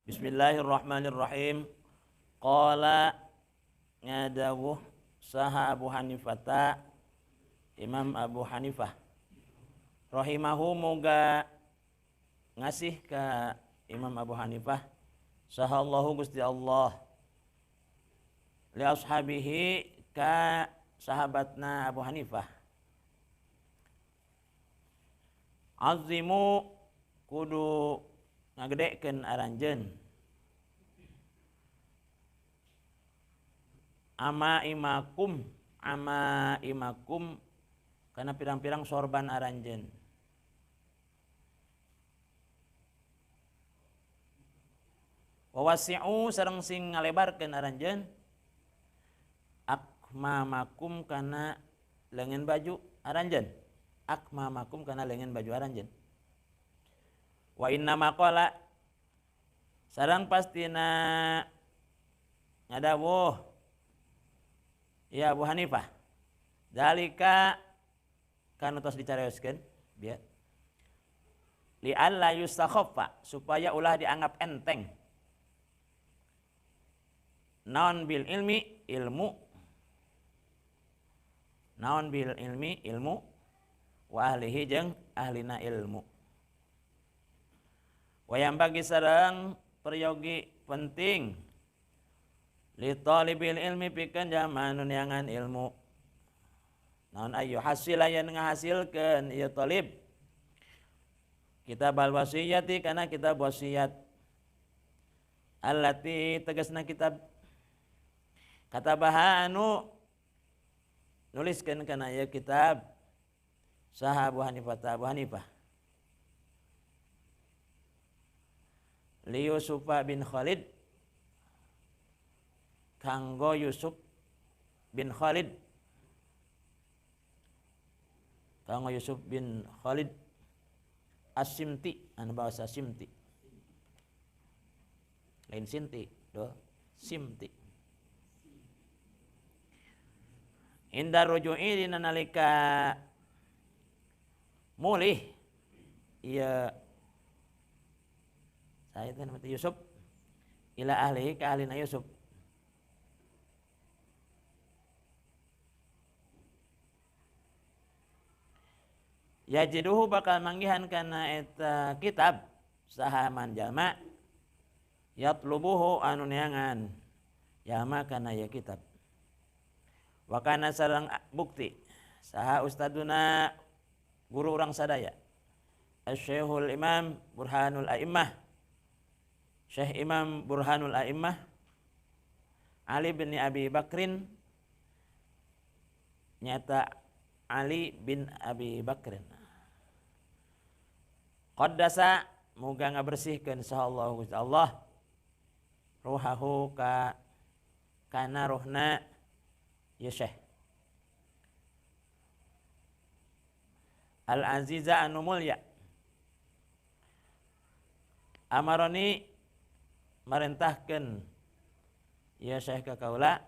Bismillahirrahmanirrahim. Qala ngadawuh saha Abu Hanifata, Imam Abu Hanifah rahimahu, moga ngasih ka Imam Abu Hanifah saha Allahu Gusti Allah, li ashabihi ka sahabatna Abu Hanifah. Azimu kudu ngagedekeun aranjeun ama imakum, ama imakum kana pirang-pirang sorban aranjeun. Wa wasi'u sareng sing ngalebarkeun aranjeun akmamakum kana leungeun baju aranjeun, akmamakum kana leungeun baju aranjeun. Wa inna maqala sareng pastina ngadawuh ya Abu Hanifah, dalika kana tos dicarioskeun bieu li alla yustakhaffa, supaya ulah dianggap enteng naon bil ilmi ilmu, naon bil ilmi ilmu, wa ahlihi jeung ahlina ilmu. Wayang bagi sareng peryogi penting li talibil ilmi pikeun jalma nu neangan ilmu, naon ayu hasil aya ngahasilkeun ieu talib kitab al wasiyati kana kitab wasiat, allati tegasna kitab katabaha anu nuliskeun kana ieu kitab saha Abu Hanifah, Abu Hanifah li Yusuf bin Khalid, kanggo Yusuf bin Khalid, kanggo Yusuf bin Khalid As-Simti, anu bahasa Simti, lain Sinti do Simti. Inda ruju'i dina nalika mulih ieu saya teh namanya Yusuf ila ahlihi ka ahlina Yusuf. Yajiduhu bakal manggihan kana eta kitab saha man jalma yatlubuhu anu neangan jalma kana ieu kitab. Wa kana sareng bukti saha ustaduna guru urang sadaya Asy-Syekhul Imam Burhanul A'immah, Syekh Imam Burhanul A'immah Ali bin Abi Bakrin, nyata Ali bin Abi Bakrin. Qaddasa muga ngabersihkeun saha Allah Gusti Allah ruhahu ka kana ruhna ya Syekh Al Aziza anu mulya. Amaroni marentahkeun ya Syekh ka kaula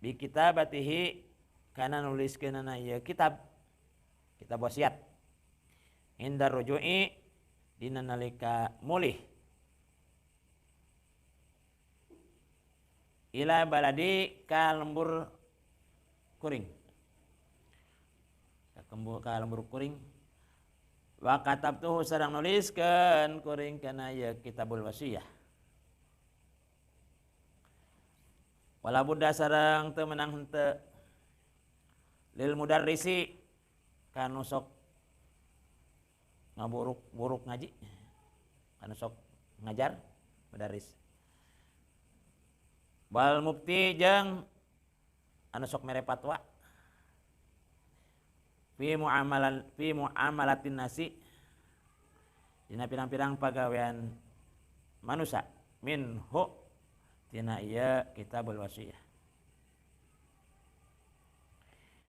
bi kitabatihi kana nuliskeunana ieu kitab, kitab wasiat, inda ruju'i dina nalika mulih ila baladi ka lembur kuring, ka lembur kuring. Wa katabtuhu sareng nuliskeun kuring kana ieu kitabul wasiyah. Wala budda sareng teu menang henteu lil mudarrisi kanu sok ngaburuk-buruk ngaji, kanu sok ngajar mudarris, wal mufti jeung anu sok mere fatwa fi muamalan fi muamalatin nasi dina pirang-pirang pagawean manusia minhu tina ieu kitabul wasiyah.